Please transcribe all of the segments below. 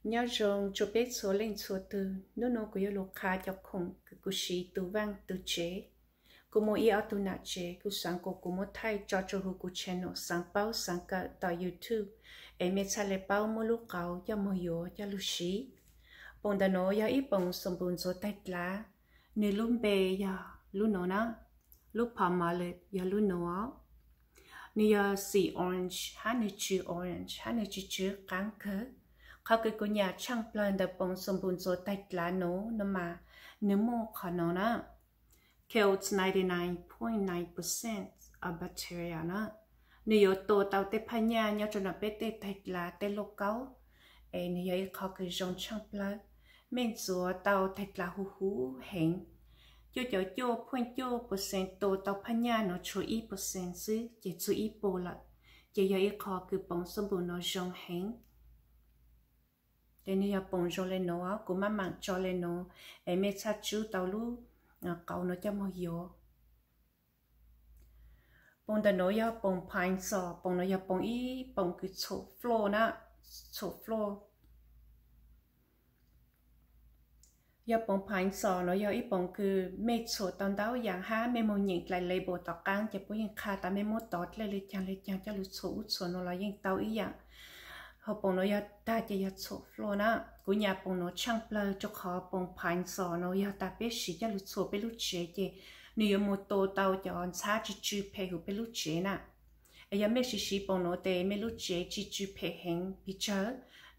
Nyob zoo rua peb txhua leej txhua tug, hnub nuav kuv yuav lug qha cov khoom kws kuv siv tu vaaj tu tsev. Kuv muaj ib ob tug nam tsev, kuv xaav kuas kuv muab thaij tso rua huv kuv channel Xaav Paub Xaav Kawm tom YouTube, es mej txhaj le paub muab lub qauv coj moog yuav coj lug siv. Poom ntawm nuav yog ib poom xoo npum ntxuav taig dlav, nwg lub npe yog lub nuav na, lub Palmolive yog lub nuav. Nwg yog xim orange hab nwg tsw orange hab nwg tsw tsw qaab kawg. Qhov kws kuv nyam tshaaj plawg ntawm poom xoo npum ntxuav taig dlav nuav no mas nwg muaj qhov nuav na, kills ninety nine point nine percent of bacteria na. Nwg yuav tua tau tej phaj nyaj nyob rua nram peb tej taig dlav tej lauj kaub, es nwg yog ib qho kws zoo tshaaj plawg. Mej ntxuav tau taig dlav huv huv heev, cuaj caum cuaj point cuaj percent tua tau phaj nyaj nuav tshuav ib percent xwb ces txug ib puas lawm, ces yog ib qho kws poom xoo npum nuav zoo heev. Ces nwg yog poom zoo le nuav, kuv maj mam tso le nuav, es mej txhaj tsub tau lub qauv nuav coj moog yuav. Poom ntawm nuav yog poom Pine Sol, poom nuav yog poom ib poom kws txhuam floor na, txhuam floor. Yog poom Pine Sol nuav yog ib poom kws mej txhuam tau ntau yaam hab mej moog nyeem dlaim label tom qaab ces puab yeej qha tas mej muab tov dlej le caag le caag coj lug txhuam ub txhuam nuav los yeej tau ib yaam. Hos poom nuav yog tag ces yog txhuam floor na. Kuv nyam poom nuav tshaaj plawg rua qhov poom Pine Sol nuav yog tas peb siv coj lug txhuam peb lub tsev ces nwg yuav moog tua tau cov ntxhab tsw tsw phem huv peb lub tsev na. Es yog mej siv siv poom nuav tes mej lub tsev tsw tsw phem heev pes tsawg,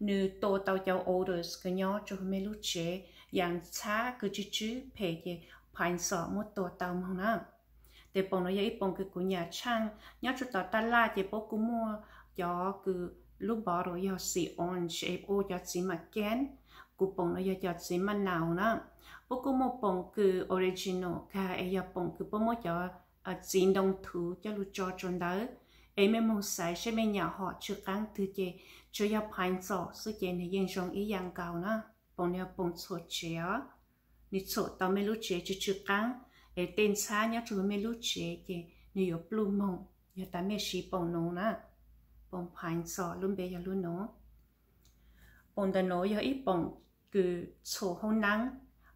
nwg tua tau cov odors kws nyob rua huv mej lub tsev, yaam ntxhab kws tsw tsw phem ces Pine Sol muab tua tau moog na. Tes poom nuav yog ib poom kws kuv nyam tshaaj, nyob rua tom taj laj ces puab kuj muaj cov kws lub bottle yog xim orange es ua cov txiv mam kaab, kuv poom nuav yog cov txiv maj naus na. Puab kuj muaj poom kws original kag es yog poom kws puab muab cov txiv ntoo thuv coj lug tso rua ntawd, es mej moog xaiv seb mej nyam hom tsw qaab twg ces tsuav yog Pine Sol xwb ces nwg yeej zoo ib yaam nkaus na. Poom nuav yog poom txhuam tsev os, nwg txhuam tau mej lub tsev tsw tsw qaab, es tej ntxhab nyob rua huv mej lub tsev ces nwg yuav pluj moog yog tas mej siv poom nuav na. Poom Pine Sol lub npe yog lub nuav. Poom ntawm nuav yog ib poom kws txhuam hoob naab.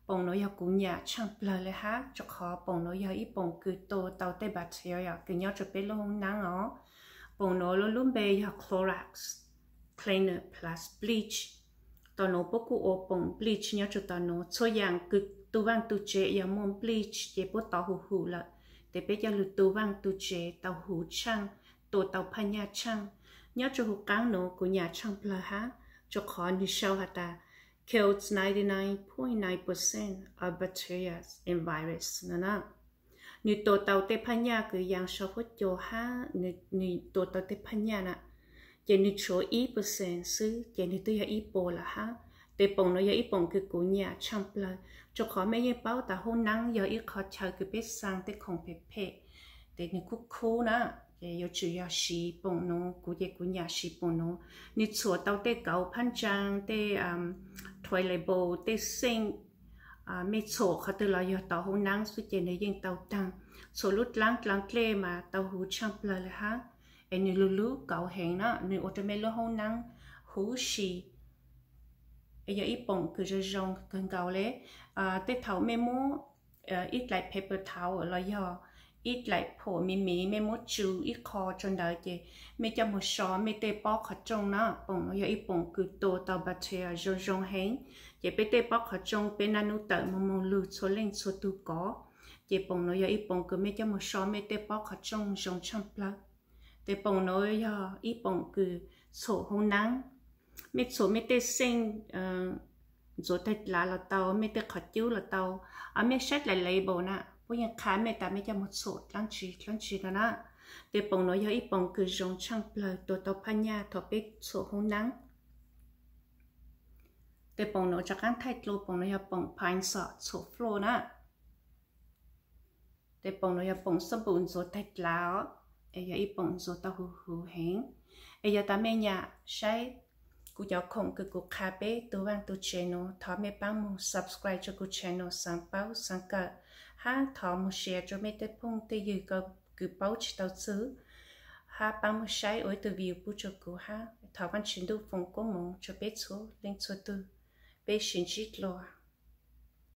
Poom nuav yog kuv nyam tshaaj plawg le hab, rua qhov poom nuav yog ib poom kws tua tau tej bacteria kws nyob rua peb lub hoob naab os. Poom nuav lub npe yog Clorox Cleaner Plus Bleach. Tom nuav puab kuj ua poom bleach nyob rua tom nuav. Txhua yaam kws tu vaaj tu tsev yog muaj bleach ces puab tov huv huv lawm, tes peb coj lug tu vaaj tu tsev tau huv tshaaj, tua tau phaj nyaj tshaaj. Nyob rua huv qaab nuav kuv nyam tshaaj plawg hab, rua qhov nwg sau has tas kills ninety nine point nine percent of bacteria and virus no na. Nwg tua tau tej phaj nyaj kws yaa sau huab cua hab nwg tua tau tej phaj nyaj na, ces nwg tshuav ib percent xwb ces nwg twb yog ib puas lawm hab. Tes poom nuav yog ib poom kws kuv nyam tshaaj plawg, rua qhov mej yeej paub tas hoob naab yog ib qho chaw kws peb xaa tej khoom phem phem, tes nwg khub khub na, ces yuav tsum yog siv poom nuav. Kuv ces kuv nyam siv poom nuav, nwg txhuam tau tej kauv phab ntsaa, tej toilet bowl, tej sink, mej txhuam qhov twg los yog tom hoob naab xwb ces nwg yeej tau taag. Txhuam lub dlaab dlaab dlej mas tau huv tshaaj plawg le hab, es nwg lug lub kauv heev na, nwg ua rua mej lub hoob naab huv si. Es yog ib poom kws zoo zoo kawg nkaus le. Tej thaum mej muab ib dlaim paper towel los yog ib dlaim phom miv miv mej muab tsu ib qho rua ntawd ces mej coj moog so mej tej pob qhov rooj na. Poom nuav yog ib poom kws tua tau bacteria zoo zoo heev, ces peb tej pob qhov rooj peb naj nub tawm moog moog lug txhua leej txhua tug kov, ces poom nuav yog ib poom kws mej coj moog so mej tej pob qhov rooj zoo tshaaj plawg. Tes poom nuav yog ib poom kws txhuam hoob naab. Mej txhuam mej tej xeej ntxuav taig dlav los tau, mej tej qhov cub los tau, mej saib dlaim label na, puab yeej qha mej tas mej coj moog txhuam dlaab tsi dlaab tsi no na. Tes poom nuav yog ib poom kws zoo tshaaj plawg tua tau phaj nyaj thaum peb txhuam hoob naab. Tes poom nuav rov qaab thaij dlua, poom nuav yog poom Pine Sol txhuam floor na. Tes poom nuav yog poom xab npum ntxuav taig dlav os, es yog ib poom ntxuav tau huv huv heev. Es yog tas mej nyam saib kuv cov khoom kws kuv qha peb tu vaaj tu tsev nuav, thov mej paab moog subscribe rua kuv channel Xaav Paub Xaav Kawm, hab thov moog share rua mej tej phooj tej ywg kws paub tsi tau txug, hab paab moog saib ua ib tug view pub rua kuv hab. Thov Vaajtswv Ntuj foom koob moov rua peb txhua leej txhua tug. Peb sib ntsib dlua.